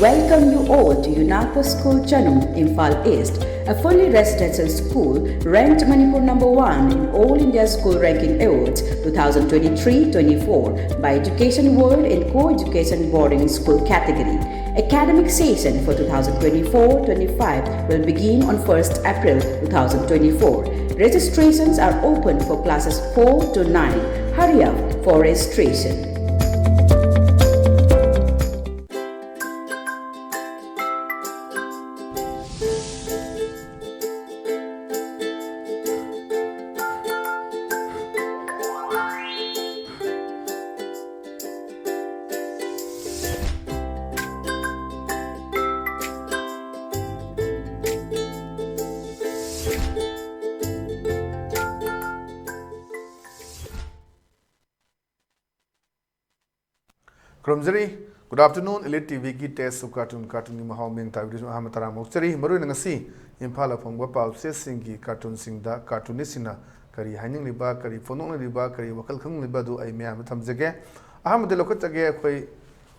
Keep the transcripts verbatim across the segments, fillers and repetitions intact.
Welcome you all to UNACO School Chanum, Imphal East, a fully residential school ranked Manipur number one in All India School Ranking Awards twenty twenty-three twenty-four by Education World in Co-Education Boarding School category. Academic session for twenty twenty-four twenty-five will begin on first April twenty twenty-four. Registrations are open for classes four to nine. Hurry up for registration. ꯈꯨꯔꯨꯝꯖꯔꯤ꯫ Good afternoon, Elite ꯇꯤꯚꯤꯒꯤ Taste of Cartoon, ꯀꯥꯔꯇꯨꯟꯒꯤ ꯃꯍꯥꯎ ꯃꯤꯡ ꯇꯥꯕꯤꯔꯤꯁꯨ ꯑꯍꯥꯟꯕ ꯇꯔꯥꯝꯅ ꯑꯣꯛꯆꯔꯤ꯫ ꯃꯔꯨꯑꯣꯏꯅ ꯉꯁꯤ ꯏꯝꯐꯥꯜꯗ ꯐꯣꯡꯕ ꯄꯥꯎꯆꯦꯁꯤꯡꯒꯤ ꯀꯥꯔꯇꯨꯟꯁꯤꯡꯗ ꯀꯥꯔꯇꯨꯅꯤꯁꯁꯤꯡꯅ ꯀꯔꯤ ꯍꯥꯏꯅꯤꯡꯂꯤꯕ, ꯀꯔꯤ ꯐꯣꯡꯗꯣꯛꯅꯤꯡꯂꯤꯕ, ꯀꯔꯤ ꯋꯥꯈꯜ ꯈꯪꯅꯤꯡꯂꯤꯕ ꯑꯗꯨ ꯑꯩ ꯃꯌꯥꯝꯗ ꯊꯝꯖꯒꯦ꯫ ꯑꯍꯥꯟꯕꯗ ꯂꯧꯈꯠꯆꯒꯦ ꯑꯩꯈꯣꯏ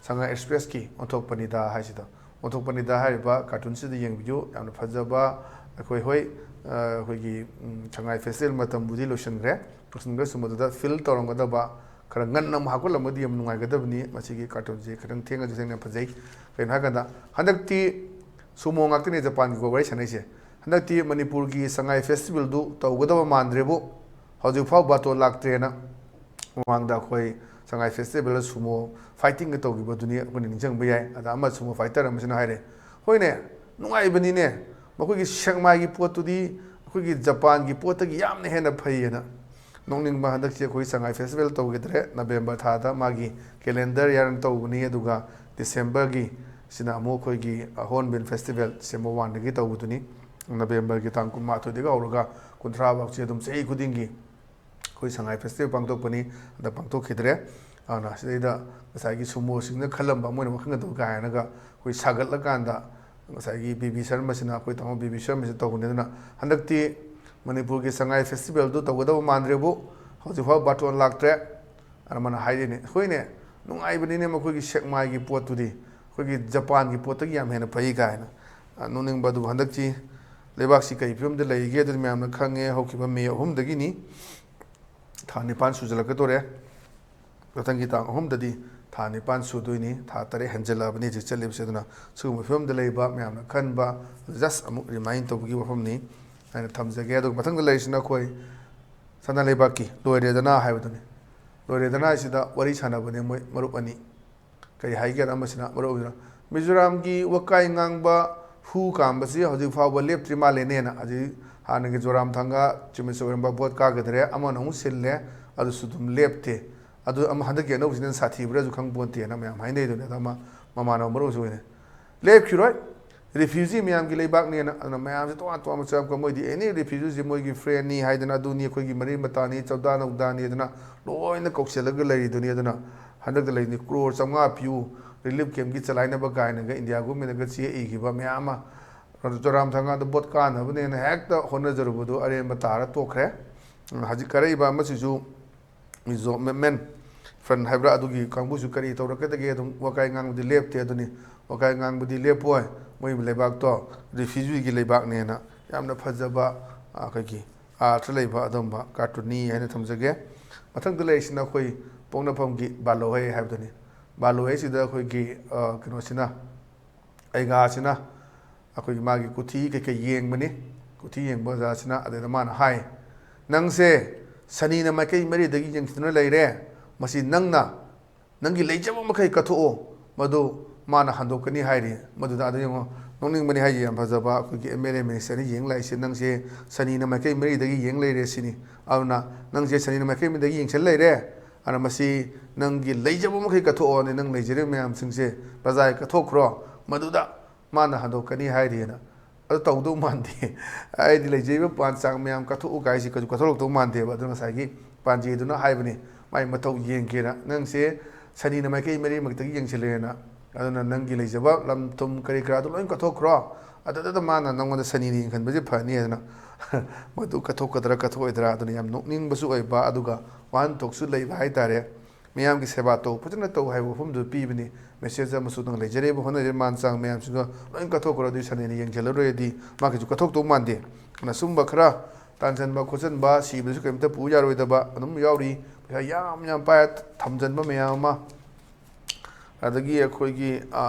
ꯁꯉꯥꯏ ꯑꯦꯛꯁꯄ꯭ꯔꯦꯁꯀꯤ ꯑꯣꯟꯊꯣꯛꯄꯅꯤꯗ ꯍꯥꯏꯁꯤꯗ꯫ ꯑꯣꯟꯊꯣꯛꯄꯅꯤꯗ ꯍꯥꯏꯔꯤꯕ ꯀꯥꯔꯇꯨꯟꯁꯤꯗ ꯌꯦꯡꯕꯤꯌꯨ꯫ ꯌꯥꯝꯅ ꯐꯖꯕ ꯑꯩꯈꯣꯏ, ꯍꯣꯏ, ꯑ, ꯑꯩꯈꯣꯏꯒꯤ, ꯎꯝ, ꯁꯉꯥꯏ ꯐꯦꯁꯇꯤꯚꯦꯜ ꯃꯇꯝꯕꯨꯗꯤ ꯂꯣꯏꯁꯤꯟꯈ꯭ꯔꯦ꯫ ꯂꯣꯏꯁꯤꯟꯈ꯭ꯔꯁꯨ ꯃꯗꯨꯗ ꯐꯤꯜ ꯇꯧꯔꯝꯒꯗꯕ ꯈꯔ ꯉꯟꯅ ꯑꯃꯨꯛ ꯍꯥꯞꯀꯠꯂꯝꯃꯗꯤ ꯌꯥꯝ ꯅꯨꯡꯉꯥꯏꯒꯗꯕꯅꯤ꯫ ꯃꯁꯤꯒꯤ ꯀꯥꯔꯇꯨꯟꯁꯤ ꯈꯤꯇꯪ ꯊꯦꯡꯉꯁꯨ ꯊꯦꯡꯅ ꯐꯖꯩ꯫ ꯀꯩꯅꯣ ꯍꯥꯏꯀꯥꯟꯗ ꯍꯟꯗꯛꯇꯤ ꯁꯨꯃꯣ ꯉꯥꯛꯇꯅꯦ ꯖꯄꯥꯟꯒꯤ ꯋꯥꯔꯤ ꯁꯥꯟꯅꯩꯁꯦ꯫ ꯍꯟꯗꯛꯇꯤ ꯃꯅꯤꯄꯨꯔꯒꯤ ꯁꯉꯥꯏ ꯐꯦꯁꯇꯤꯚꯦꯜꯗꯨ ꯇꯧꯒꯗꯕ ꯃꯥꯟꯗ꯭ꯔꯦꯕꯨ, ꯍꯧꯖꯤꯛꯐꯥꯎ ꯕꯥꯇꯣꯟ ꯂꯥꯛꯇ꯭ꯔꯦꯅ ꯃꯃꯥꯡꯗ ꯑꯩꯈꯣꯏ ꯁꯉꯥꯏ ꯐꯦꯁꯇꯤꯚꯦꯜꯗ ꯁꯨꯃꯣ ꯐꯥꯏꯇꯤꯡꯒ ꯇꯧꯈꯤꯕꯗꯨꯅꯤ ꯑꯩꯈꯣꯏꯅ ꯅꯤꯡꯁꯤꯡꯕ ꯌꯥꯏ꯫ ꯑꯗ ꯑꯃ ꯁꯨꯃꯣ ꯐꯥꯏꯇꯔ ꯑꯃꯁꯤꯅ ꯍꯥꯏꯔꯦ, "ꯍꯣꯏꯅꯦ, ꯅꯨꯡꯉꯥꯏꯕꯅꯤꯅꯦ, ꯃꯈꯣꯏꯒꯤ ꯁꯦꯛꯃꯥꯏꯒꯤ ꯄꯣꯠꯇꯨꯗꯤ ꯑꯩꯈꯣꯏꯒꯤ ꯖꯄꯥꯟꯒꯤ ꯄꯣꯠꯇꯒꯤ ꯌꯥꯝꯅ ꯍꯦꯟꯅ ꯐꯩꯌꯦꯅ"꯫ ꯅꯣꯛꯅꯤꯡꯕ, ꯍꯟꯗꯛꯁꯤ ꯑꯩꯈꯣꯏ ꯁꯉꯥꯏ ꯐꯦꯁꯇꯤꯚꯦꯜ ꯇꯧꯈꯤꯗ꯭ꯔꯦ꯫ ꯅꯕꯦꯝꯕꯔ ꯊꯥꯗ ꯃꯥꯒꯤ ꯀꯦꯂꯦꯟꯗꯔ ꯌꯥꯔꯟ ꯇꯧꯕꯅꯤ, ꯑꯗꯨꯒ ꯗꯤꯁꯦꯝꯕꯔꯒꯤ ꯁꯤꯅ ꯑꯃꯨꯛ ꯑꯩꯈꯣꯏꯒꯤ ꯍꯣꯔꯟꯕꯤꯜ ꯐꯦꯁꯇꯤꯚꯦꯜ ꯗꯤꯁꯦꯝꯕꯔ ꯋꯥꯟꯗꯒꯤ ꯇꯧꯕꯗꯨꯅꯤ꯫ ꯅꯕꯦꯝꯕꯔꯒꯤ ꯇꯥꯡ ꯀꯨꯟꯃꯥꯊꯣꯏꯗꯒꯤ ꯍꯧꯔꯒ ꯀꯨꯟꯊ꯭ꯔꯥ ꯐꯥꯎꯁꯤ ꯑꯗꯨꯝ ꯆꯍꯤ ꯈꯨꯗꯤꯡꯒꯤ ꯑꯩꯈꯣꯏ ꯁꯉꯥꯏ ꯐꯦꯁꯇꯤꯚꯦꯜ ꯄꯥꯡꯊꯣꯛꯄꯅꯤ꯫ ꯑꯗ ꯄꯥꯡꯊꯣꯛꯈꯤꯗ꯭ꯔꯦ꯫ ꯑꯗꯨꯅ ꯁꯤꯗꯩꯗ ꯉꯁꯥꯏꯒꯤ ꯁꯨꯃꯣꯁꯤꯡꯅ ꯈꯜꯂꯝꯕ ꯃꯣꯏꯅ ꯋꯥꯈꯜꯒꯗꯧ ꯀꯥꯏꯅꯒ ꯑꯩꯈꯣꯏ ꯁꯥꯒꯠꯂꯀꯥꯟꯗ ꯉꯁꯥꯏꯒꯤ ꯕꯤ ꯕꯤ ꯁꯔꯃꯁꯤꯅ, ꯑꯩꯈꯣꯏ ꯇꯥꯃꯣ ꯕꯤ ꯕꯤ ꯁꯔꯃꯁꯤꯅ ꯇꯧꯕꯅꯤ꯫ ꯑꯗꯨꯅ ꯍꯟꯗꯛꯇꯤ ꯃꯅꯤꯄꯨꯔꯒꯤ ꯁꯉꯥꯏ ꯐꯦꯁꯇꯤꯚꯦꯜꯗꯨ ꯇꯧꯒꯗꯕ ꯃꯥꯟꯗ꯭ꯔꯦꯕꯨ, ꯍꯧꯖꯤꯛꯐꯥꯎ ꯕꯥꯇꯣꯟ ꯂꯥꯛꯇ꯭ꯔꯦ꯫ ꯑꯗꯨꯃꯥꯏꯅ ꯍꯥꯏꯔꯤꯅꯤ꯫ ꯑꯩꯈꯣꯏꯅꯦ, ꯅꯨꯡꯉꯥꯏꯕꯅꯤꯅꯦ ꯃꯈꯣꯏꯒꯤ ꯁꯦꯛꯃꯥꯏꯒꯤ ꯄꯣꯠꯇꯨꯗꯤ꯫ ꯑꯩꯈꯣꯏꯒꯤ ꯖꯄꯥꯟꯒꯤ ꯄꯣꯠꯇꯒꯤ ꯌꯥꯝ ꯍꯦꯟꯅ ꯐꯩ ꯀꯥꯏꯅ꯫ ꯑ, ꯅꯣꯛꯅꯤꯡꯕ ꯑꯗꯨꯕꯨ ꯍꯟꯗꯛꯁꯤ ꯂꯩꯕꯥꯛꯁꯤ ꯀꯔꯤ ꯐꯤꯕꯝꯗ ꯂꯩꯒꯦ ꯑꯗꯨꯗꯤ ꯃꯌꯥꯝꯅ ꯈꯪꯉꯦ꯫ ꯍꯧꯈꯤꯕ ꯃꯦ ꯑꯍꯨꯝꯗꯒꯤꯅꯤ, ꯊꯥ ꯅꯤꯄꯥꯟ ꯁꯨꯖꯜꯂꯛꯀꯗꯣꯔꯦ꯫ ꯃꯊꯪꯒꯤ ꯇꯥꯡ ꯑꯍꯨꯝꯗꯗꯤ ꯊꯥ ꯅꯤꯄꯥꯟ ꯁꯨꯗꯣꯏꯅꯤ, ꯊꯥ ꯇꯔꯦꯠ ꯍꯦꯟꯖꯜꯂꯛꯑꯕꯅꯤ ꯍꯧꯖꯤꯛ ꯆꯠꯂꯤꯕꯁꯦ꯫ ꯑꯗꯨꯅ ꯁꯤꯒꯨꯝꯕ ꯐꯤꯕꯝꯗ ꯂꯩꯕ ꯃꯌꯥꯝꯅ ꯈꯟꯕ, just ꯑꯃꯨꯛ remind ꯇꯧꯕꯒꯤ ꯋꯥꯐꯝꯅꯤ ꯍꯥꯏꯅ ꯊꯝꯖꯒꯦ꯫ ꯑꯗꯨꯒ ꯃꯊꯪꯗ ꯂꯩꯔꯤꯁꯤꯅ ꯑꯩꯈꯣꯏ ꯁꯅꯥ ꯂꯩꯕꯥꯛꯀꯤ ꯂꯣꯏꯔꯦꯗꯅ ꯍꯥꯏꯕꯗꯨꯅꯤ꯫ ꯂꯣꯏꯔꯦꯗꯅ ꯍꯥꯏꯁꯤꯗ ꯋꯥꯔꯤ ꯁꯥꯟꯅꯕꯅꯦ ꯃꯣꯏ ꯃꯔꯨꯞ ꯑꯅꯤ꯫ ꯀꯔꯤ ꯍꯥꯏꯒꯦꯗ, ꯑꯃꯁꯤꯅ ꯃꯔꯨꯞ ꯑꯣꯏꯗꯨꯅ, "ꯃꯤꯖꯣꯔꯥꯝꯒꯤ ꯋꯥꯀꯥꯏ ꯉꯥꯡꯕ ꯍꯨ ꯀꯥꯝꯕꯁꯤ ꯍꯧꯖꯤꯛ ꯐꯥꯎꯕ ꯂꯦꯞꯇ꯭ꯔꯤ ꯃꯥꯜꯂꯦꯅꯦꯅ"꯫ ꯍꯧꯖꯤꯛ ꯍꯥꯟꯅꯒꯤ ꯖꯣꯔꯥꯝ ꯊꯪꯒꯥ ꯆꯤꯞ ꯃꯤꯅꯤꯁꯇꯔ ꯑꯣꯏꯔꯝꯕ ꯚꯣꯠ ꯀꯥꯈꯤꯗ꯭ꯔꯦ, ꯑꯃꯅ ꯑꯃꯨꯛ ꯁꯤꯜꯂꯦ, ꯑꯗꯨꯁꯨ ꯑꯗꯨꯝ ꯂꯦꯞꯇꯦ꯫ ꯑꯗꯨ ꯑꯃ ꯍꯟꯗꯛꯀꯤ ꯑꯅꯧꯕꯁꯤꯅ ꯁꯥꯊꯤꯕ꯭ꯔꯥꯁꯨ ꯈꯪꯄꯣꯟꯇꯦꯅ ꯃꯌꯥꯝ ꯍꯥꯏꯅꯩꯗꯨꯅꯤ꯫ ꯑꯗꯣ ꯑꯃ ꯃꯃꯥꯟꯅꯕ ꯃꯔꯨꯞꯁꯨ ꯑꯣꯏꯅ ꯂꯦꯞꯈꯤꯔꯣꯏ꯫ ꯔꯤꯐ꯭ꯌꯨꯖꯤ ꯃꯌꯥꯝꯒꯤ ꯂꯩꯕꯥꯛꯅꯦꯅ ꯑꯗꯨꯅ ꯃꯌꯥꯝꯁꯦ ꯇꯣꯉꯥꯟ ꯇꯣꯉꯥꯟꯕ ꯆꯪꯉꯛꯄ, ꯃꯣꯏꯗꯤ ꯑꯦꯅꯤ ꯔꯤꯐ꯭ꯌꯨꯖꯤꯁꯦ ꯃꯣꯏꯒꯤ ꯐ꯭ꯔꯦꯟꯅꯤ ꯍꯥꯏꯗꯅ, ꯑꯗꯨꯅꯤ ꯑꯩꯈꯣꯏꯒꯤ ꯃꯔꯤ ꯃꯇꯥꯅꯤ, ꯆꯧꯗꯥ ꯅꯧꯗꯥꯅꯤ ꯑꯗꯨꯅ ꯂꯣꯏꯅ ꯀꯧꯁꯤꯜꯂꯒ ꯂꯩꯔꯤꯗꯨꯅꯤ꯫ ꯑꯗꯨꯅ ꯍꯟꯗꯛꯇ ꯂꯩꯔꯤꯅꯤ ꯀ꯭ꯔꯣꯔ ꯆꯥꯝꯃꯉꯥ ꯄꯤꯌꯨ, ꯔꯤꯂꯤꯐ ꯀꯦꯝꯞꯀꯤ ꯆꯂꯥꯏꯅꯕ ꯀꯥꯏꯅꯒ ꯏꯟꯗꯤꯌꯥ ꯒꯣꯔꯃꯦꯟꯅꯒ ꯆꯦ ꯏꯈꯤꯕ ꯃꯌꯥꯝ ꯑꯃ꯫ ꯑꯗꯨ ꯖꯣꯔꯥꯝ ꯊꯪꯒꯥꯗ ꯚꯣꯠ ꯀꯥꯅꯕꯅꯦꯅ ꯍꯦꯛꯇ ꯍꯣꯠꯅꯖꯔꯨꯕꯗꯨ ꯑꯔꯦꯝꯕ ꯇꯥꯔ ꯇꯣꯛꯈ꯭ꯔꯦ꯫ ꯍꯧꯖꯤꯛ ꯀꯥꯔꯛꯏꯕ ꯑꯃꯁꯤꯁꯨ ꯃꯤꯖꯣ ꯃꯦꯟ ꯐ꯭ꯔꯟ ꯍꯥꯏꯕ꯭ꯔꯥ, ꯑꯗꯨꯒꯤ ꯀꯥꯡꯕꯨꯁꯨ ꯀꯔꯤ ꯇꯧꯔꯛꯀꯗꯒꯦ? ꯑꯗꯨꯝ ꯋꯥꯀꯥꯏ ꯉꯥꯡꯕꯗꯤ ꯂꯦꯞꯇꯦ꯫ ꯑꯗꯨꯅꯤ, ꯋꯥꯀꯥꯏ ꯉꯥꯡꯕꯗꯤ ꯂꯦꯞꯄꯣꯏ꯫ ꯃꯣꯏ ꯂꯩꯕꯥꯛꯇꯣ ꯔꯤꯐ꯭ꯌꯨꯖꯤꯒꯤ ꯂꯩꯕꯥꯛꯅꯦꯅ ꯌꯥꯝꯅ ꯐꯖꯕ, ꯑꯩꯈꯣꯏꯒꯤ ꯑꯥꯔꯊ ꯂꯩꯕ ꯑꯗꯨꯝꯕ ꯀꯥꯔꯇꯨꯟꯅꯤ ꯍꯥꯏꯅ ꯊꯝꯖꯒꯦ꯫ ꯃꯊꯪꯗ ꯂꯩꯔꯤꯁꯤꯅ ꯑꯩꯈꯣꯏ ꯄꯣꯛꯅꯐꯝꯒꯤ ꯕꯥꯂꯣꯍꯩ ꯍꯥꯏꯕꯗꯨꯅꯤ꯫ ꯕꯥꯂꯣꯍꯩꯁꯤꯗ ꯑꯩꯈꯣꯏꯒꯤ, ꯑ, ꯀꯩꯅꯣꯁꯤꯅ, ꯑꯩꯒꯥꯁꯤꯅ ꯑꯩꯈꯣꯏꯒꯤ ꯃꯥꯒꯤ ꯀꯨꯊꯤ ꯀꯩꯀꯩ ꯌꯦꯡꯕꯅꯤ꯫ ꯀꯨꯊꯤ ꯌꯦꯡꯕ ꯑꯣꯖꯥꯁꯤꯅ ꯑꯗꯩꯗ ꯃꯥꯅ ꯍꯥꯏ, "ꯅꯪꯁꯦ ꯁꯅꯤꯅ ꯃꯥꯏꯀꯩ ꯃꯔꯤꯗꯒꯤ ꯌꯦꯡꯁꯤꯟꯗꯨꯅ ꯂꯩꯔꯦ꯫ ꯃꯁꯤ ꯅꯪꯅ ꯅꯪꯒꯤ ꯂꯩꯖꯕ ꯃꯈꯩ ꯀꯠꯊꯣꯛꯑꯣ, ꯃꯗꯨ ꯃꯥꯅ ꯍꯟꯗꯣꯛꯀꯅꯤ" ꯍꯥꯏꯔꯤ꯫ ꯃꯗꯨꯗ ꯑꯗꯨ ꯌꯦꯡꯉꯣ, ꯅꯣꯛꯅꯤꯡꯕꯅꯤ ꯍꯥꯏꯁꯦ, ꯌꯥꯝ ꯐꯖꯕ ꯑꯩꯈꯣꯏꯒꯤ ꯑꯦꯝ ꯑꯦꯜ ꯑꯦ ꯃꯤꯅꯤꯁꯇꯔꯅ ꯌꯦꯡ ꯂꯥꯛꯏꯁꯦ, "ꯅꯪꯁꯦ ꯁꯅꯤꯅ ꯃꯥꯏꯀꯩ ꯃꯔꯤꯗꯒꯤ ꯌꯦꯡ ꯂꯩꯔꯦ" ꯁꯤꯅꯤ꯫ ꯑꯗꯨꯅ ꯅꯪꯁꯦ ꯁꯅꯤꯅ ꯃꯥꯏꯀꯩ ꯃꯔꯤꯗꯒꯤ ꯌꯦꯡꯁꯤꯟ ꯂꯩꯔꯦ, ꯑꯗꯨꯅ ꯃꯁꯤ ꯅꯪꯒꯤ ꯂꯩꯖꯕ ꯃꯈꯩ ꯀꯠꯊꯣꯛꯑꯣꯅꯦ, ꯅꯪ ꯂꯩꯖꯔꯤꯕ ꯃꯌꯥꯝꯁꯤꯡꯁꯦ ꯄ꯭ꯔꯖꯥꯒꯤ ꯀꯠꯊꯣꯛꯈ꯭ꯔꯣ, ꯃꯗꯨꯗ ꯃꯥꯅ ꯍꯟꯗꯣꯛꯀꯅꯤ ꯍꯥꯏꯔꯤꯑꯅ꯫ ꯑꯗꯨ ꯇꯧꯗꯧ ꯃꯥꯟꯗꯦ꯫ ꯑꯩꯗꯤ ꯂꯩꯖꯔꯤꯕ ꯄꯥꯟ ꯆꯥꯡ ꯃꯌꯥꯝ ꯀꯠꯊꯣꯛꯎ ꯀꯥꯏꯁꯤ ꯀꯩꯁꯨ ꯀꯠꯊꯣꯛꯂꯛꯇꯧ ꯃꯥꯟꯗꯦꯕ꯫ ꯑꯗꯨꯅ ꯉꯁꯥꯏꯒꯤ ꯄꯥꯟꯖꯦꯗꯨꯅ ꯍꯥꯏꯕꯅꯤ, ꯃꯥꯏ ꯃꯊꯧ ꯌꯦꯡꯒꯦꯅ, "ꯅꯪꯁꯦ ꯁꯅꯤꯅ ꯃꯥꯏꯀꯩ ꯃꯔꯤꯃꯛꯇꯒꯤ ꯌꯦꯡꯁꯤꯜꯂꯦꯅ, ꯑꯗꯨꯅ ꯅꯪꯒꯤ ꯂꯩꯖꯕ ꯂꯝ ꯊꯨꯝ ꯀꯔꯤ ꯀꯔꯥꯗꯣ ꯂꯣꯏ ꯀꯠꯊꯣꯛꯈ꯭ꯔꯣ, ꯑꯗꯨꯗ ꯃꯥꯅ ꯅꯪꯉꯣꯟꯗ ꯁꯅꯤꯅ ꯌꯦꯡꯍꯟꯕꯁꯦ ꯐꯅꯤ" ꯍꯥꯏꯗꯅ꯫ ꯃꯗꯨ ꯀꯠꯊꯣꯛꯀꯗ꯭ꯔꯥ ꯀꯠꯊꯣꯛꯑꯣꯏꯗ꯭ꯔꯥ, ꯑꯗꯨꯅ ꯌꯥꯝ ꯅꯣꯛꯅꯤꯡꯕꯁꯨ ꯑꯣꯏꯕ, ꯑꯗꯨꯒ ꯋꯥꯍꯟꯊꯣꯛꯁꯨ ꯂꯩꯕ ꯍꯥꯏꯇꯥꯔꯦ꯫ ꯃꯤꯌꯥꯝꯒꯤ ꯁꯦꯕꯥ ꯇꯧ, ꯐꯖꯅ ꯇꯧ ꯍꯥꯏꯕ ꯋꯥꯐꯝꯗꯨ ꯄꯤꯕꯅꯤ꯫ ꯃꯦꯁꯦꯖ ꯑꯃꯁꯨ ꯅꯪ ꯂꯩꯖꯔꯤꯕ ꯍꯣꯠꯅꯖꯔꯤꯕ ꯃꯥꯟ ꯆꯥꯡ ꯃꯌꯥꯝꯁꯤꯡꯗꯣ ꯂꯣꯏ ꯀꯠꯊꯣꯛꯈ꯭ꯔꯣ꯫ ꯑꯗꯨꯗꯤ ꯁꯟꯗꯦꯅ ꯌꯦꯡꯁꯤꯜꯂꯔꯣꯏꯗꯤ ꯃꯥꯒꯤꯁꯨ ꯀꯠꯊꯣꯛꯇꯧ ꯃꯥꯟꯗꯦ꯫ ꯑꯗꯨꯅ ꯁꯨꯝꯕ ꯈꯔ ꯇꯥꯟꯁꯤꯟꯕ ꯈꯣꯠꯆꯟꯕ, ꯁꯤꯕꯗꯁꯨ ꯀꯔꯤꯝꯇ ꯄꯨ ꯌꯥꯔꯣꯏꯗꯕ ꯑꯗꯨꯝ ꯌꯥꯎꯔꯤ꯫ ꯄꯩꯁꯥ ꯌꯥꯝ ꯌꯥꯝ ꯄꯥꯏ ꯊꯝꯖꯤꯟꯕ ꯃꯌꯥꯝ ꯑꯃ, ꯑꯗꯒꯤ ꯑꯩꯈꯣꯏꯒꯤ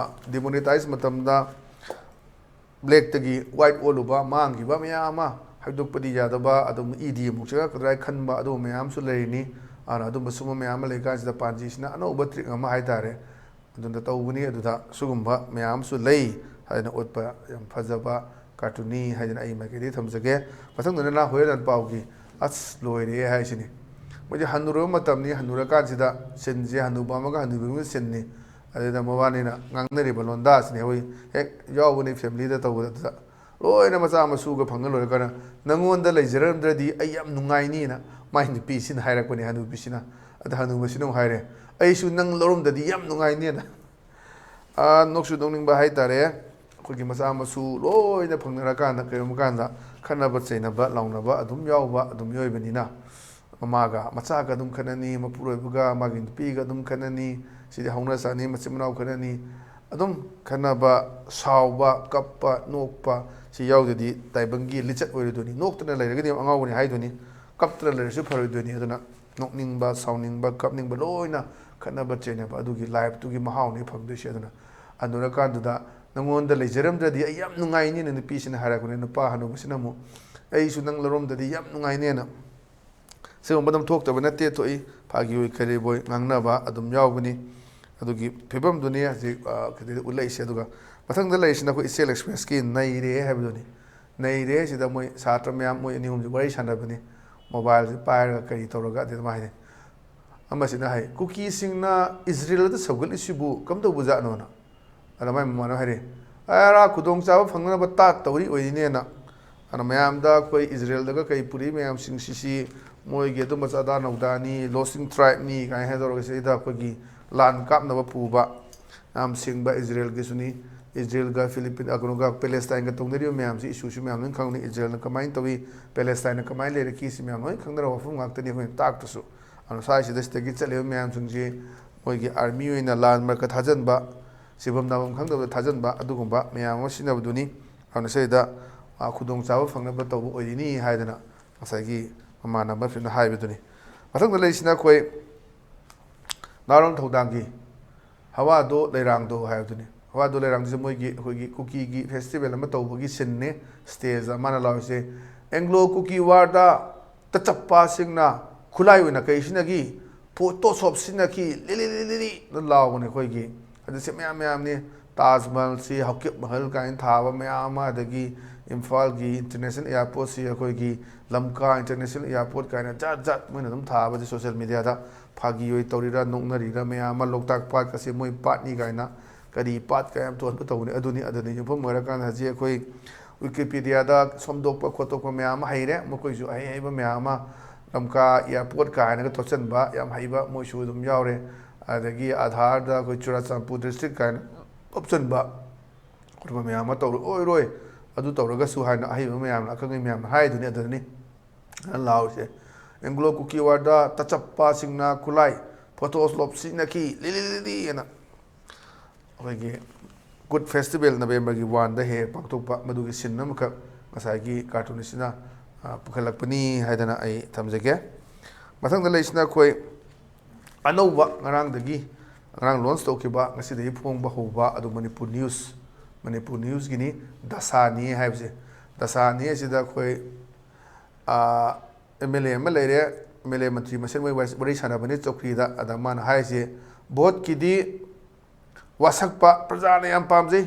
ꯗꯤꯃꯣꯅꯤꯇꯥꯏꯁ ꯃꯇꯝꯗ ꯕ꯭ꯂꯦꯛꯇꯒꯤ ꯋꯥꯏꯠ ꯑꯣꯜꯂꯨꯕ, ꯃꯥꯡꯈꯤꯕ ꯃꯌꯥꯝ ꯑꯃ ꯍꯥꯏꯗꯣꯛꯄꯗꯤ ꯌꯥꯗꯕ, ꯑꯗꯨꯝ ꯏ ꯗꯤ ꯑꯃꯨꯛ ꯆꯪꯉꯛꯀꯗ꯭ꯔꯥ ꯍꯥꯏꯅ ꯈꯟꯕ ꯑꯗꯨꯒꯨꯝꯕ ꯃꯌꯥꯝ ꯑꯃꯁꯨ ꯂꯩꯔꯤꯅꯤ꯫ ꯑꯗꯨꯅ ꯑꯗꯨꯝꯕ ꯁꯨꯝꯕ ꯃꯌꯥꯝ ꯑꯃ ꯂꯩꯀꯥꯟꯁꯤꯗ ꯄꯥꯟꯖꯤꯁꯤꯅ ꯑꯅꯧꯕ ꯇ꯭ꯔꯤꯛ ꯑꯃ ꯍꯥꯏꯇꯥꯔꯦ, ꯑꯗꯨꯗ ꯇꯧꯕꯅꯤ꯫ ꯑꯗꯨꯗ ꯁꯤꯒꯨꯝꯕ ꯃꯌꯥꯝ ꯑꯃꯁꯨ ꯂꯩ ꯍꯥꯏꯅ ꯎꯠꯄ ꯌꯥꯝ ꯐꯖꯕ ꯀꯥꯔꯇꯨꯟꯅꯤ ꯍꯥꯏꯗꯅ ꯑꯩ ꯃꯥꯏꯀꯩꯗꯒꯤ ꯊꯝꯖꯒꯦ꯫ ꯃꯊꯪꯗꯅ ꯍꯨꯏꯔꯦꯟ ꯂꯥꯟꯄꯥꯎꯒꯤ, ꯑꯁ ꯂꯣꯏꯔꯦ ꯍꯥꯏꯁꯤꯅꯤ꯫ ꯃꯣꯏꯗꯤ ꯍꯟꯅꯨꯔꯕ ꯃꯇꯝꯅꯤ, ꯍꯟꯅꯨꯔꯀꯥꯟꯁꯤꯗ ꯁꯤꯟꯁꯦ ꯍꯟꯅꯨꯕ ꯑꯃꯒ ꯍꯟꯅꯨꯕꯤ ꯑꯃꯒꯤ ꯁꯤꯟꯅꯤ꯫ ꯑꯗꯨꯗ ꯃꯕꯥꯅꯤꯅ ꯉꯥꯡꯅꯔꯤꯕ ꯂꯣꯟꯗꯥꯁꯤꯅꯤ ꯑꯩꯈꯣꯏ ꯍꯦꯛ ꯌꯥꯎꯕꯅꯤ ꯐꯦꯃꯤꯂꯤꯗ ꯇꯧꯕꯗ꯫ ꯑꯗꯨꯗ ꯂꯣꯏꯅ ꯃꯆꯥ ꯃꯁꯨꯒ ꯐꯪꯉ ꯂꯣꯏꯔꯀꯥꯟꯗ, "ꯅꯪꯉꯣꯟꯗ ꯂꯩꯖꯔꯝꯗ꯭ꯔꯗꯤ ꯑꯩ ꯌꯥꯝ ꯅꯨꯡꯉꯥꯏꯅꯤꯅ" ꯃꯥꯏ ꯅꯨꯄꯤꯁꯤꯅ ꯍꯥꯏꯔꯛꯄꯅꯦ, ꯍꯅꯨꯕꯤꯁꯤꯅ꯫ ꯑꯗ ꯍꯅꯨꯕꯁꯤꯅ ꯑꯃꯨꯛ ꯍꯥꯏꯔꯦ, "ꯑꯩꯁꯨ ꯅꯪ ꯂꯧꯔꯝꯗꯗꯤ ꯌꯥꯝ ꯅꯨꯡꯉꯥꯏꯅꯦꯅ"꯫ ꯑꯥ, ꯅꯣꯛꯁꯨ ꯅꯣꯛꯅꯤꯡꯕ ꯍꯥꯏꯇꯥꯔꯦ꯫ ꯑꯩꯈꯣꯏꯒꯤ ꯃꯆꯥ ꯃꯁꯨ ꯂꯣꯏꯅ ꯐꯪꯅꯔꯀꯥꯟꯗ, ꯀꯔꯤꯒꯨꯝꯕ ꯀꯥꯟꯗ ꯈꯠꯅꯕ ꯆꯩꯅꯕ ꯂꯥꯎꯅꯕ ꯑꯗꯨꯝ ꯌꯥꯎꯕ ꯑꯗꯨꯝ ꯃꯤꯑꯣꯏꯕꯅꯤꯅ, ꯃꯃꯥꯒ ꯃꯆꯥꯒ ꯑꯗꯨꯝ ꯈꯠꯅꯅꯤ, ꯃꯄꯨꯔꯣꯏꯕꯒ ꯃꯥꯒꯤ ꯅꯨꯄꯤꯒ ꯑꯗꯨꯝ ꯈꯠꯅꯅꯤ, ꯁꯤꯗꯤ ꯍꯧꯅ ꯁꯥꯅꯤ, ꯃꯆꯤꯟ ꯃꯅꯥꯎ ꯈꯠꯅꯅꯤ꯫ ꯑꯗꯨꯝ ꯈꯠꯅꯕ, ꯁꯥꯎꯕ, ꯀꯞꯄ, ꯅꯣꯛꯄ, ꯁꯤ ꯌꯥꯎꯗ꯭ꯔꯗꯤ ꯇꯥꯏꯕꯪꯒꯤ ꯂꯤꯆꯠ ꯑꯣꯏꯔꯣꯏꯗꯣꯏꯅꯤ꯫ ꯅꯣꯛꯇꯅ ꯂꯩꯔꯒꯗꯤ ꯑꯉꯥꯎꯕꯅꯤ ꯍꯥꯏꯗꯣꯏꯅꯤ, ꯀꯞꯇꯅ ꯂꯩꯔꯁꯨ ꯐꯔꯣꯏꯗꯣꯏꯅꯤ꯫ ꯑꯗꯨꯅ ꯅꯣꯛꯅꯤꯡꯕ, ꯁꯥꯎꯅꯤꯡꯕ, ꯀꯞꯅꯤꯡꯕ ꯂꯣꯏꯅ ꯈꯠꯅꯕ ꯆꯩꯅꯕ ꯑꯗꯨꯒꯤ ꯂꯥꯏꯐꯇꯨꯒꯤ ꯃꯍꯥꯎꯅꯤ ꯐꯪꯗꯣꯏꯁꯦ꯫ ꯑꯗꯨꯅ ꯍꯟꯅꯨꯔꯀꯥꯟꯗꯨꯗ "ꯅꯉꯣꯟꯗ ꯂꯩꯖꯔꯝꯗ꯭ꯔꯗꯤ ꯑꯩ ꯌꯥꯝ ꯅꯨꯡꯉꯥꯏꯅꯤꯅ" ꯅꯨꯄꯤꯁꯤꯅ ꯍꯥꯏꯔꯛꯄꯅꯦ꯫ ꯅꯨꯄꯥ ꯍꯅꯨꯕꯁꯤꯅ ꯑꯃꯨꯛ "ꯑꯩꯁꯨ ꯅꯪ ꯂꯧꯔꯝꯗꯗꯤ ꯌꯥꯝ ꯅꯨꯡꯉꯥꯏꯅꯦꯅ"꯫ ꯁꯤꯒꯨꯝꯕ ꯑꯗꯨꯝ ꯊꯣꯛꯇꯕ ꯅꯠꯇꯦ, ꯊꯣꯛꯏ꯫ ꯐꯥꯒꯤ ꯑꯣꯏ ꯀꯔꯤꯕꯣꯏ ꯉꯥꯡꯅꯕ ꯑꯗꯨꯝ ꯌꯥꯎꯕꯅꯤ꯫ ꯑꯗꯨꯒꯤ ꯐꯤꯕꯝꯗꯨꯅꯤ ꯍꯧꯖꯤꯛ, ꯑ, ꯀꯩꯗꯧꯗ ꯎꯠꯂꯛꯏꯁꯦ꯫ ꯑꯗꯨꯒ ꯃꯊꯪꯗ ꯂꯩꯔꯤꯁꯤꯅ ꯑꯩꯈꯣꯏ ꯏꯆꯦꯜ ꯑꯦꯛꯁꯄ꯭ꯔꯦꯁꯀꯤ "ꯅꯩꯔꯦ" ꯍꯥꯏꯕꯗꯨꯅꯤ꯫ "ꯅꯩꯔꯦ" ꯍꯥꯏꯁꯤꯗ ꯃꯣꯏ ꯁꯥꯇ꯭ꯔ ꯃꯌꯥꯝ, ꯃꯣꯏ ꯑꯅꯤ ꯑꯍꯨꯝꯁꯦ ꯋꯥꯔꯤ ꯁꯥꯟꯅꯕꯅꯤ, ꯃꯣꯕꯥꯏꯜꯁꯦ ꯄꯥꯏꯔꯒ ꯀꯔꯤ ꯇꯧꯔꯒ꯫ ꯑꯗꯨ ꯑꯗꯨꯃꯥꯏꯅ ꯍꯥꯏꯅꯩ꯫ ꯑꯃꯁꯤꯅ ꯍꯥꯏ, "ꯀꯨꯀꯤꯁꯤꯡꯅ ꯏꯖꯔꯦꯜꯗ ꯁꯧꯒꯠꯂꯤꯁꯤꯕꯨ ꯀꯝꯗꯧꯕꯖꯥꯠꯅꯣꯅ?" ꯑꯗ ꯃꯥꯏ ꯃꯃꯥꯟꯅꯕ ꯍꯥꯏꯔꯦ, "ꯑꯔꯥ, ꯈꯨꯗꯣꯡꯆꯥꯕ ꯐꯪꯅꯅꯕ ꯇꯥꯠ ꯇꯧꯔꯤ ꯑꯣꯏꯔꯤꯅꯦꯅ"꯫ ꯑꯗ ꯃꯌꯥꯝꯗ ꯑꯩꯈꯣꯏ ꯏꯖꯔꯦꯜꯗꯒ ꯀꯩ ꯄꯨꯔꯛꯏ ꯃꯌꯥꯝꯁꯤꯡꯁꯤꯁꯤ ꯃꯣꯏꯒꯤ ꯑꯗꯨꯝꯕ ꯆꯥꯗꯥ ꯅꯧꯗꯥꯅꯤ, ꯂꯣꯁꯤꯡ ꯇ꯭ꯔꯥꯏꯕꯅꯤ ꯀꯥꯏꯅ ꯍꯥꯏꯗꯧꯔꯒ ꯁꯤꯗ ꯑꯩꯈꯣꯏꯒꯤ ꯂꯥꯟ ꯀꯥꯞꯅꯕ ꯄꯨꯕ ꯌꯥꯝ ꯁꯤꯡꯕ ꯏꯖꯔꯦꯜꯒꯤꯁꯨꯅꯤ꯫ ꯏꯖꯔꯦꯜꯒ ꯐꯤꯂꯤꯄꯤꯟ, ꯑ, ꯀꯩꯅꯣꯒ ꯄꯦꯂꯦꯁꯇꯥꯏꯟꯒ ꯇꯧꯅꯔꯤꯕ ꯃꯌꯥꯝꯁꯤ, ꯏꯁꯨꯁꯤ ꯃꯌꯥꯝ ꯂꯣꯏꯅ ꯈꯪꯅꯤ꯫ ꯏꯖꯔꯦꯜꯅ ꯀꯃꯥꯏꯅ ꯇꯧꯏ, ꯄꯦꯂꯦꯁꯇꯥꯏꯟꯅ ꯀꯃꯥꯏꯅ ꯂꯩꯔꯛꯈꯤ, ꯁꯤ ꯃꯌꯥꯝ ꯂꯣꯏꯅ ꯈꯪꯅꯔꯕ ꯋꯥꯐꯝ ꯉꯥꯛꯇꯅꯤ ꯑꯩꯈꯣꯏꯅ ꯇꯥꯛꯇꯁꯨ꯫ ꯑꯗꯨꯅ ꯁ꯭ꯋꯥꯏꯁꯤꯗ ꯁꯤꯗꯒꯤ ꯆꯠꯂꯤꯕ ꯃꯌꯥꯝꯁꯤꯡꯁꯤ ꯃꯣꯏꯒꯤ ꯑꯥꯔꯃꯤ ꯑꯣꯏꯅ ꯂꯥꯟ ꯃꯔꯛꯇ ꯊꯥꯖꯤꯟꯕ, ꯁꯤꯐꯝ ꯅꯥꯐꯝ ꯈꯪꯗꯕꯗ ꯊꯥꯖꯤꯟꯕ, ꯑꯗꯨꯒꯨꯝꯕ ꯃꯌꯥꯝ ꯑꯃ ꯁꯤꯖꯤꯟꯅꯕꯗꯨꯅꯤ꯫ ꯑꯗꯨꯅ ꯁꯤꯗ, ꯑ, ꯈꯨꯗꯣꯡꯆꯥꯕ ꯐꯪꯅꯕ ꯇꯧꯕ ꯑꯣꯏꯔꯤꯅꯤ ꯍꯥꯏꯗꯅ ꯉꯁꯥꯏꯒꯤ ꯃꯃꯥꯟꯅꯕ ꯐꯤꯝꯅ ꯍꯥꯏꯕꯗꯨꯅꯤ꯫ ꯃꯊꯪꯗ ꯂꯩꯔꯤꯁꯤꯅ ꯑꯩꯈꯣꯏ ꯅꯥꯔꯣꯟ ꯊꯧꯗꯥꯡꯒꯤ ꯍꯋꯥꯗꯣ ꯂꯩꯔꯥꯡꯗꯣ ꯍꯥꯏꯕꯗꯨꯅꯤ꯫ ꯍꯋꯥꯗꯣ ꯂꯩꯔꯥꯡꯁꯦ ꯃꯣꯏꯒꯤ, ꯑꯩꯈꯣꯏꯒꯤ ꯀꯨꯀꯤꯒꯤ ꯐꯦꯁꯇꯤꯚꯦꯜ ꯑꯃ ꯇꯧꯕꯒꯤ ꯁꯤꯟꯅꯤ꯫ ꯁ꯭ꯇꯦꯖꯇ ꯃꯥꯅ ꯂꯥꯎꯔꯤꯁꯦ, "ꯑꯦꯡꯒ꯭ꯂꯣ ꯀꯨꯀꯤ ꯋꯥꯔꯗ ꯇꯆꯞꯄꯥꯁꯤꯡꯅ ꯈꯨꯠꯂꯥꯏ ꯑꯣꯏꯅ ꯀꯩ ꯁꯤꯖꯤꯟꯅꯈꯤ? ꯐꯣꯇꯣꯁꯣꯞ ꯁꯤꯖꯤꯟꯅꯈꯤ, ꯂꯤꯂꯤ ꯂꯤꯂꯤ ꯂꯤꯂꯤ"ꯅ ꯂꯥꯎꯕꯅꯦ ꯑꯩꯈꯣꯏꯒꯤ꯫ ꯑꯗꯨ ꯁꯤ ꯃꯌꯥꯝ ꯃꯌꯥꯝꯅꯤ꯫ ꯇꯥꯖ ꯃꯍꯜꯁꯤ, ꯍꯧꯀꯤꯞ ꯃꯍꯜ ꯀꯥꯏꯅ ꯊꯥꯕ ꯃꯌꯥꯝ ꯑꯃ, ꯑꯗꯒꯤ ꯏꯝꯐꯥꯜꯒꯤ ꯏꯟꯇꯔꯅꯦꯁꯅꯦꯜ ꯑꯦꯌꯥꯔꯄꯣꯔꯠꯁꯤ, ꯑꯩꯈꯣꯏꯒꯤ ꯂꯝꯀꯥ ꯏꯟꯇꯔꯅꯦꯁꯅꯦꯜ ꯑꯦꯌꯥꯔꯄꯣꯔꯠ ꯀꯥꯏꯅ ꯖꯥꯠ ꯖꯥꯠ ꯃꯣꯏꯅ ꯑꯗꯨꯝ ꯊꯥꯕꯁꯦ ꯁꯣꯁꯤꯌꯦꯜ ꯃꯦꯗꯤꯌꯥꯗ꯫ ꯐꯥꯒꯤ ꯑꯣꯏ ꯇꯧꯔꯤꯔꯥ, ꯅꯣꯛꯅꯔꯤꯔꯥ, ꯃꯌꯥꯝ ꯑꯃ ꯂꯣꯛꯇꯥꯛ ꯄꯥꯠꯀꯁꯦ ꯃꯣꯏ ꯄꯥꯠꯅꯤ ꯀꯥꯏꯅ, ꯀꯔꯤ ꯄꯥꯠ ꯀꯥꯏꯅ ꯌꯥꯝ ꯊꯣꯛꯍꯟꯕ ꯇꯧꯕꯅꯤ꯫ ꯑꯗꯨꯅꯤ, ꯑꯗꯨꯅꯤ ꯌꯨꯝꯐꯝ ꯑꯣꯏꯔꯀꯥꯟꯗ ꯍꯧꯖꯤꯛ ꯑꯩꯈꯣꯏ ꯋꯤꯀꯤꯄꯤꯗꯤꯌꯥꯗ ꯁꯣꯝꯗꯣꯛꯄ ꯈꯣꯠꯇꯣꯛꯄ ꯃꯌꯥꯝ ꯑꯃ ꯍꯩꯔꯦ꯫ ꯃꯈꯣꯏꯁꯨ ꯑꯍꯩ ꯍꯩꯕ ꯃꯌꯥꯝ ꯑꯃ, ꯂꯝꯀꯥ ꯑꯦꯌꯥꯔꯄꯣꯔꯠ ꯀꯥꯏꯅꯒ ꯊꯣꯠꯆꯟꯕ ꯌꯥꯝ ꯍꯩꯕ ꯃꯣꯏꯁꯨ ꯑꯗꯨꯝ ꯌꯥꯎꯔꯦ꯫ ꯑꯗꯒꯤ ꯑꯥꯙꯥꯔꯗ ꯑꯩꯈꯣꯏ ꯆꯨꯔꯥꯆꯥꯟꯄꯨꯔ ꯗꯤꯁꯇ꯭ꯔꯤꯛ ꯀꯥꯏꯅ ꯍꯥꯞꯆꯟꯕ ꯈꯣꯠꯄ ꯃꯌꯥꯝ ꯑꯃ ꯇꯧꯔꯛꯑꯣꯏꯔꯣꯏ꯫ ꯑꯗꯨ ꯇꯧꯔꯒꯁꯨ ꯍꯥꯏꯅ ꯑꯍꯩꯕ ꯃꯌꯥꯝꯅ, ꯑꯈꯪ ꯑꯍꯩ ꯃꯌꯥꯝꯅ ꯍꯥꯏꯗꯨꯅꯤ꯫ ꯑꯗꯨꯅꯤ ꯂꯥꯎꯔꯤꯁꯦ꯫ ꯑꯦꯡꯒ꯭ꯂꯣ ꯀꯨꯀꯤ ꯋꯥꯔꯗ ꯇꯆꯞꯄꯥꯁꯤꯡꯅ ꯈꯨꯠꯂꯥꯏ ꯐꯣꯇꯣꯁꯣꯞ ꯁꯤꯖꯤꯟꯅꯈꯤ, ꯂꯤꯂꯤ ꯂꯤꯂꯤ ꯍꯥꯏꯅ ꯑꯩꯈꯣꯏꯒꯤ ꯀꯨꯠ ꯐꯦꯁꯇꯤꯚꯦꯜ ꯅꯕꯦꯝꯕꯔꯒꯤ ꯋꯥꯟꯗ ꯍꯦꯛ ꯍꯦꯛ ꯄꯥꯡꯊꯣꯛꯄ, ꯃꯗꯨꯒꯤ ꯁꯤꯟ ꯑꯃꯈꯛ ꯉꯁꯥꯏꯒꯤ ꯀꯥꯔꯇꯨꯅꯤꯁꯁꯤꯅ, ꯑ, ꯄꯨꯈꯠꯂꯛꯄꯅꯤ ꯍꯥꯏꯗꯅ ꯑꯩ ꯊꯝꯖꯒꯦ꯫ ꯃꯊꯪꯗ ꯂꯩꯁꯤꯅ ꯑꯩꯈꯣꯏ ꯑꯅꯧꯕ ꯉꯔꯥꯡꯗꯒꯤ, ꯉꯔꯥꯡ ꯂꯣꯟꯁ ꯇꯧꯈꯤꯕ, ꯉꯁꯤꯗꯒꯤ ꯐꯣꯡꯕ ꯍꯧꯕ ꯑꯗꯨ ꯃꯅꯤꯄꯨꯔ ꯅ꯭ꯌꯨꯁ, ꯃꯅꯤꯄꯨꯔ ꯅ꯭ꯌꯨꯁꯀꯤꯅꯤ꯫ ꯗꯁꯥꯅꯤ ꯍꯥꯏꯕꯁꯦ, ꯗꯁꯥꯅꯤ ꯑꯁꯤꯗ ꯑꯩꯈꯣꯏ, ꯑꯦꯝ ꯑꯦꯜ ꯑꯦ ꯑꯃ ꯂꯩꯔꯦ, ꯑꯦꯝ ꯑꯦꯜ ꯑꯦ ꯃꯟꯇ꯭ꯔꯤ ꯃꯁꯦꯟ ꯃꯣꯏ ꯋꯥꯔꯤ ꯁꯥꯟꯅꯕꯅꯤ ꯆꯧꯀ꯭ꯔꯤꯗ꯫ ꯑꯗ ꯃꯥꯅ ꯍꯥꯏꯔꯤꯁꯦ, ꯚꯣꯠꯀꯤꯗꯤ ꯋꯥꯁꯛꯄ ꯄ꯭ꯔꯖꯥꯅ ꯌꯥꯝ ꯄꯥꯝꯖꯩ,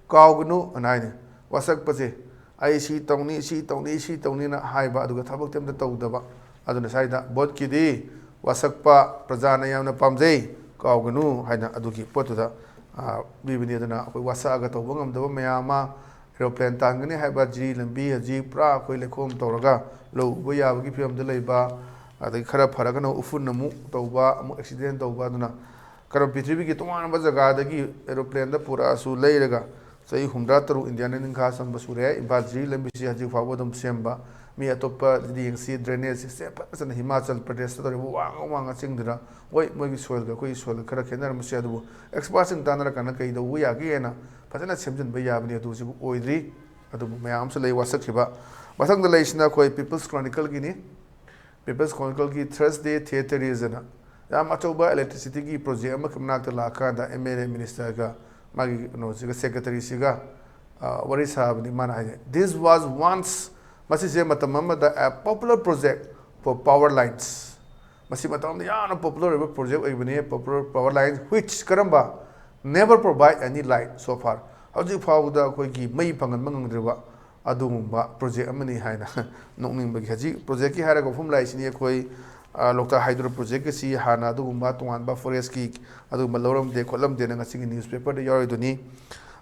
ꯀꯥꯎꯒꯅꯨ ꯑꯅ ꯍꯥꯏꯅꯤ꯫ ꯋꯥꯁꯛꯄꯁꯦ, "ꯑꯩ ꯁꯤ ꯇꯧꯅꯤ, ꯁꯤ ꯇꯧꯅꯤ, ꯁꯤ ꯇꯧꯅꯤꯅ" ꯍꯥꯏꯕ, ꯑꯗꯨꯒ ꯊꯕꯛꯇꯤ ꯑꯝꯇ ꯇꯧꯗꯕ꯫ ꯑꯗꯨꯅ ꯁ꯭ꯋꯥꯏꯗ ꯚꯣꯠꯀꯤꯗꯤ ꯋꯥꯁꯛꯄ ꯄ꯭ꯔꯖꯥꯅ ꯌꯥꯝꯅ ꯄꯥꯝꯖꯩ, ꯀꯥꯎꯒꯅꯨ ꯍꯥꯏꯅ ꯑꯗꯨꯒꯤ ꯄꯣꯠꯇꯨꯗ, ꯑ, ꯄꯤꯕꯅꯤ꯫ ꯑꯗꯨꯅ ꯑꯩꯈꯣꯏ ꯋꯥꯁꯛꯑꯒ ꯇꯧꯕ ꯉꯝꯗꯕ ꯃꯌꯥꯝ ꯑꯃ, ꯑꯦꯔꯣꯄ꯭ꯂꯦꯟ ꯇꯥꯟꯒꯅꯤ ꯍꯥꯏꯕ ꯖꯤꯔꯤ ꯂꯝꯕꯤ ꯍꯧꯖꯤꯛ ꯄꯨꯔꯥ ꯑꯩꯈꯣꯏ ꯂꯩꯈꯣꯝ ꯇꯧꯔꯒ ꯂꯧ ꯎꯕ ꯌꯥꯕꯒꯤ ꯐꯤꯕꯝꯗ ꯂꯩꯕ, ꯑꯗꯒꯤ ꯈꯔ ꯐꯔꯒꯅ ꯎꯐꯨꯟ ꯑꯃꯨꯛ ꯇꯧꯕ, ꯑꯃꯨꯛ ꯑꯦꯛꯁꯤꯗꯦꯟ ꯇꯧꯕ꯫ ꯑꯗꯨꯅ ꯀꯔꯝ ꯄ꯭ꯔꯤꯊꯤꯕꯤꯒꯤ ꯇꯣꯉꯥꯟꯕ ꯖꯒꯥꯗꯒꯤ ꯑꯦꯔꯣꯄ꯭ꯂꯦꯟꯗ ꯄꯨꯔꯛꯑꯁꯨ ꯂꯩꯔꯒ ꯆꯍꯤ ꯍꯨꯝꯗ꯭ꯔꯥ ꯇꯔꯨꯛ ꯏꯟꯗꯤꯌꯥꯅ ꯅꯤꯡꯈꯥ ꯁꯝꯕ ꯁꯨꯔꯦ꯫ ꯏꯝꯐꯥꯜ ꯖꯤꯔꯤ ꯂꯝꯕꯤꯁꯤ ꯍꯧꯖꯤꯛ ꯐꯥꯎꯕ ꯑꯗꯨꯝ ꯁꯦꯝꯕ ꯃꯤ ꯑꯇꯣꯞꯄꯗꯤ ꯌꯦꯡꯁꯤ, drainage system ꯐꯖꯅ ꯍꯤꯃꯥꯆꯜ ꯄ꯭ꯔꯗꯦꯁꯇ ꯇꯧꯔꯤꯕ ꯋꯥꯡꯉ ꯋꯥꯡꯉ ꯆꯤꯡꯗꯨꯗ, ꯍꯣꯏ, ꯃꯣꯏꯒꯤ soilꯒ ꯑꯩꯈꯣꯏꯒꯤ soilꯒ ꯈꯔ ꯈꯦꯠꯅꯔꯝꯕꯁꯨ ꯌꯥꯏ, ꯑꯗꯨꯕꯨ expertꯁꯤꯡ ꯇꯥꯟꯅꯔꯀꯥꯟꯗ ꯀꯩ ꯇꯧꯕ ꯌꯥꯒꯦꯅ ꯐꯖꯅ ꯁꯦꯝꯖꯤꯟꯕ ꯌꯥꯕꯅꯤ꯫ ꯑꯗꯨ ꯍꯧꯖꯤꯛ ꯑꯣꯏꯗ꯭ꯔꯤ, ꯑꯗꯨꯕꯨ ꯃꯌꯥꯝ ꯑꯃꯁꯨ ꯂꯩ ꯋꯥꯁꯛꯈꯤꯕ꯫ ꯃꯊꯪꯗ ꯂꯩꯔꯤꯁꯤꯅ ꯑꯩꯈꯣꯏ People's Chronicleꯒꯤꯅꯤ꯫ People's Chronicleꯒꯤ Thursday Theatres ꯑꯅ ꯌꯥꯝ ꯑꯆꯧꯕ electricityꯒꯤ project ꯑꯃꯒꯤ ꯃꯅꯥꯛꯇ ꯂꯥꯛꯑꯀꯥꯟꯗ MLA ministerꯒ ꯃꯥꯒꯤ ꯀꯩꯅꯣꯁꯤꯒ, secretaryꯁꯤꯒ, ꯑ, ꯋꯥꯔꯤ ꯁꯥꯕꯅꯤ꯫ ꯃꯥꯅ ꯍꯥꯏꯅꯦ, "This was once, ꯃꯁꯤꯁꯦ ꯃꯇꯝ ꯑꯃꯗ a popular project for power lines, ꯃꯁꯤ ꯃꯇꯝ ꯑꯃꯗ ꯌꯥꯝꯅ popular ꯑꯣꯏꯕ project ꯑꯣꯏꯕꯅꯤ, popular power lines which ꯀꯔꯝꯕ never provide any light so far, ꯍꯧꯖꯤꯛ ꯐꯥꯎꯕꯗ ꯑꯩꯈꯣꯏꯒꯤ ꯃꯩ ꯐꯪꯍꯟꯕ ꯉꯝꯗ꯭ꯔꯤꯕ ꯑꯗꯨꯒꯨꯝꯕ project ꯑꯃꯅꯤ" ꯍꯥꯏꯅ꯫ ꯅꯣꯛꯅꯤꯡꯕꯒꯤ ꯍꯧꯖꯤꯛ projectꯀꯤ ꯍꯥꯏꯔꯒ ꯋꯥꯐꯝ ꯂꯥꯛꯏꯁꯤꯅꯤ꯫ ꯑꯩꯈꯣꯏ, ꯑ, ꯂꯣꯛꯇꯥꯛ hydro projectꯀꯁꯤ ꯍꯥꯟꯅ ꯑꯗꯨꯒꯨꯝꯕ ꯇꯣꯉꯥꯟꯕ forestꯀꯤ ꯑꯗꯨꯒꯨꯝꯕ ꯂꯧꯔꯝꯗꯦ ꯈꯣꯠꯂꯝꯗꯦꯅ ꯉꯁꯤꯒꯤ newspaperꯗ ꯌꯥꯎꯔꯤꯗꯨꯅꯤ꯫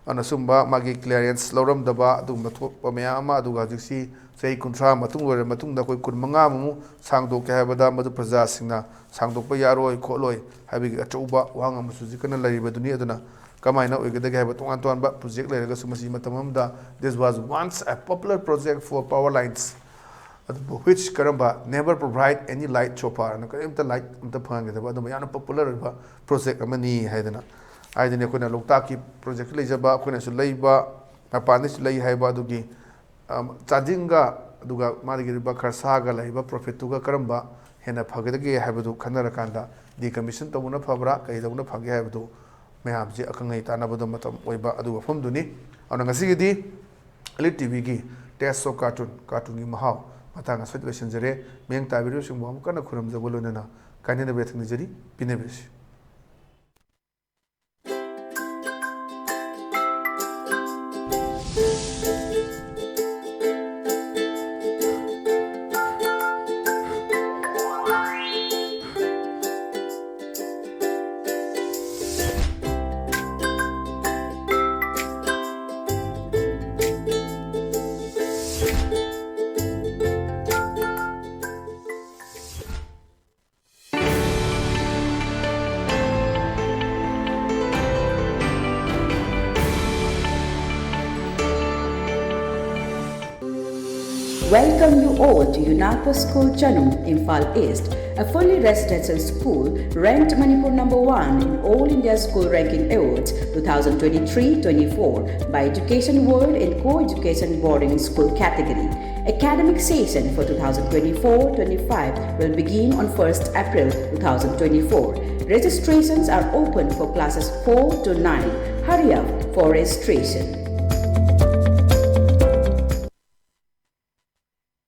ꯑꯗꯨꯅ ꯁꯨꯝꯕ ꯃꯥꯒꯤ clearance ꯂꯧꯔꯝꯗꯕ ꯑꯗꯨꯒꯨꯝꯕ ꯊꯣꯛꯄ ꯃꯌꯥꯝ ꯑꯃ, ꯑꯗꯨꯒ ꯍꯧꯖꯤꯛꯁꯤ ꯆꯍꯤ ꯀꯨꯟꯊ꯭ꯔꯥ ꯃꯇꯨꯡ ꯑꯣꯏꯔ ꯃꯇꯨꯡꯗ ꯑꯩꯈꯣꯏ ꯀꯨꯟꯃꯉꯥꯃꯨꯛ ꯁꯥꯡꯗꯣꯛꯀꯦ ꯍꯥꯏꯕꯗ ꯃꯗꯨ ꯄ꯭ꯔꯖꯥꯁꯤꯡꯅ ꯁꯥꯡꯗꯣꯛꯄ ꯌꯥꯔꯣꯏ ꯈꯣꯠꯂꯣꯏ ꯍꯥꯏꯕꯒꯤ ꯑꯆꯧꯕ ꯋꯥꯍꯪ ꯑꯃꯁꯨ ꯍꯧꯖꯤꯛ ꯀꯟꯅ ꯂꯩꯔꯤꯕꯗꯨꯅꯤ꯫ ꯑꯗꯨꯅ ꯀꯃꯥꯏꯅ ꯑꯣꯏꯒꯗꯒꯦ ꯍꯥꯏꯕ ꯇꯣꯉꯥꯟ ꯇꯣꯉꯥꯟꯕ project ꯂꯩꯔꯒꯁꯨ, ꯃꯁꯤ ꯃꯇꯝ ꯑꯃꯗ this was once a popular project for power lines, ꯑꯗꯨꯕꯨ which ꯀꯔꯝꯕ never provide any light so far, ꯑꯗꯨꯅ ꯀꯔꯤꯝꯇ light ꯑꯝꯇ ꯐꯪꯍꯟꯒꯗꯕ ꯑꯗꯨꯝꯕ ꯌꯥꯝꯅ popular ꯑꯣꯏꯕ project ꯑꯃꯅꯤ ꯍꯥꯏꯗꯅ꯫ ꯍꯥꯏꯗꯅ ꯑꯩꯈꯣꯏꯅ ꯂꯣꯛꯇꯥꯛꯀꯤ project ꯂꯩꯖꯕ, ꯑꯩꯈꯣꯏꯅꯁꯨ ꯂꯩꯕ, ꯃꯄꯥꯟꯗꯁꯨ ꯂꯩ ꯍꯥꯏꯕ ꯑꯗꯨꯒꯤ, ꯑꯝ, ꯆꯥꯗꯤꯡꯒ ꯑꯗꯨꯒ ꯃꯥꯒꯤ ꯂꯩꯔꯤꯕ ꯈꯔꯁꯥꯒ ꯂꯩꯔꯤꯕ profitꯇꯨꯒ ꯀꯔꯝꯕ ꯍꯦꯟꯅ ꯐꯒꯗꯒꯦ ꯍꯥꯏꯕꯗꯨ ꯈꯟꯅꯔꯀꯥꯟꯗ decommission ꯇꯧꯕꯅ ꯐꯕ꯭ꯔꯥ, ꯀꯩ ꯇꯧꯕꯅ ꯐꯒꯦ ꯍꯥꯏꯕꯗꯨ ꯃꯌꯥꯝꯁꯤ ꯑꯈꯪ ꯑꯍꯩ ꯇꯥꯟꯅꯕꯗ ꯃꯇꯝ ꯑꯣꯏꯕ ꯑꯗꯨ ꯋꯥꯐꯝꯗꯨꯅꯤ꯫ ꯑꯗꯨꯅ ꯉꯁꯤꯒꯤꯗꯤ Elite TVꯒꯤ Taste of Cartoon, cartoonꯒꯤ ꯃꯍꯥꯎ ꯃꯇꯥꯡ ꯑꯁꯤꯗ ꯂꯣꯏꯁꯤꯟꯖꯔꯦ꯫ ꯃꯤꯠꯌꯦꯡ ꯇꯥꯕꯤꯔꯤꯕꯁꯤꯡꯕꯨ ꯑꯃꯨꯛ ꯀꯟꯅ ꯈꯨꯔꯨꯝꯖꯕ ꯂꯣꯏꯅꯅ ꯀꯥꯏꯅꯅꯕ ꯌꯥꯊꯪ ꯅꯤꯖꯔꯤ꯫ ꯄꯤꯅꯕꯤꯔꯁꯤ꯫ Welcome you all to Yunaka School Chanung, Imphal East, a fully residential school ranked Manipur number one in All India School Ranking Awards two thousand twenty-three twenty-four by Education World in Co-Education Boarding School category. Academic session for two thousand twenty-four twenty-five will begin on first April two thousand twenty-four. Registrations are open for classes four to nine. Hurry up for registration.